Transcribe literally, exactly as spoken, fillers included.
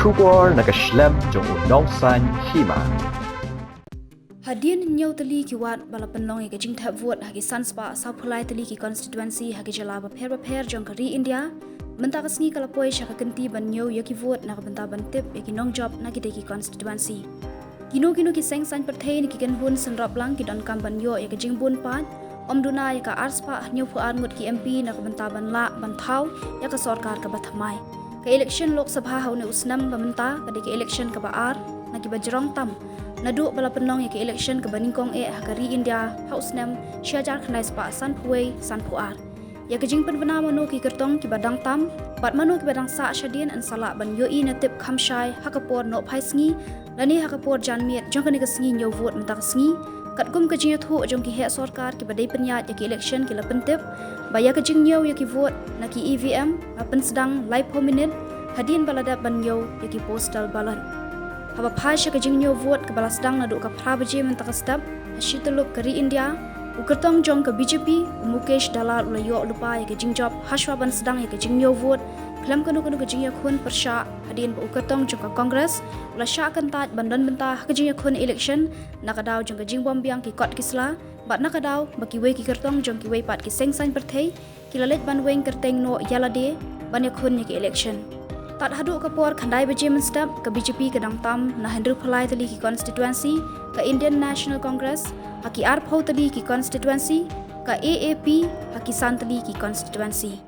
Khubor na ka shlem jong u nongsan hima. Hadien hynñiew tylli ki ward ba la pynlong ïa ka jingthep vote ha ki san spah sawphew lai tylli ki constituency ha ki jylla bapher bapher jong ka ri India, mynta ka sngi ka la poi sha ka kynti ban ñiew ïa ki vote na ka bynta ban tip ïa ki nongjop na kitei ki constituency. Kino kino ki seng saiñ pyrthei ne ki kynhun synrop lang ki donkam ban ïoh ïa ka jingbun paid, ym duna ïa ka ar spah hynñiewphew ar ngut ki M P na ka bynta ban lah ban thaw ïa ka sorkar kaba thymmai. Ka election Lok Sabha ha une u snem ba mynta ka dei ka election kaba ar na kiba jrong tam naduh ba la pynlong ïa ka election kaba nyngkong eh ha ka ri India ha u snem shi hajar khyndai spah sanphew wei sanphew ar. Ïa ka jingpynbna mano ki kyrtong kiba dang tam bad mano kiba dang sah shadien yn sa lah ban ïohi ne tip kham shai ha ka por nohphai sngi lane ha ka por janmiet jong kane ka sngi ñiew vote mynta ka sngi, katkum ka jingïathuh jong ki heh sorkar kiba dei pynïaid ïa ki election ki la pyntip ba ïa ka jingñiew ïa ki vote na ki E V M la pynsdang laiphew minit hadien ba la dep ban ñiew ïa ki postal ballot. Haba phai sha ka jingñiew vote kaba la sdang naduh ka phra baje mynta ka step ha shityllup ka ri India, u kyrtong jong ka B J P, u Mukesh Dalal, u la ïoh lypa ïa ka jingjop hashwa ban sdang ïa ka jingñiew vote khlem kano kano ka jingïakhun pyrshah, hadien ba u kyrtong jong ka Congress u la shah kyntait ban don bynta ha ka jingïakhun election na ka daw jong ka jingbym biang ki kot ki sla bad na ka daw ba kiwei ki kyrtong jong kiwei pat ki seng saiñ pyrthei ki la leit ban weng kyrteng noh ïa lade ban ïakhun ïa ka election. Tad haduh ka por khyndai baje mynstep, ka B J P ka dang tam na hynriewphew lai tylli ki constituency, ka Indian National Congress ha ki arphew tylli ki constituency, ka A A P ha ki san tylli ki constituency.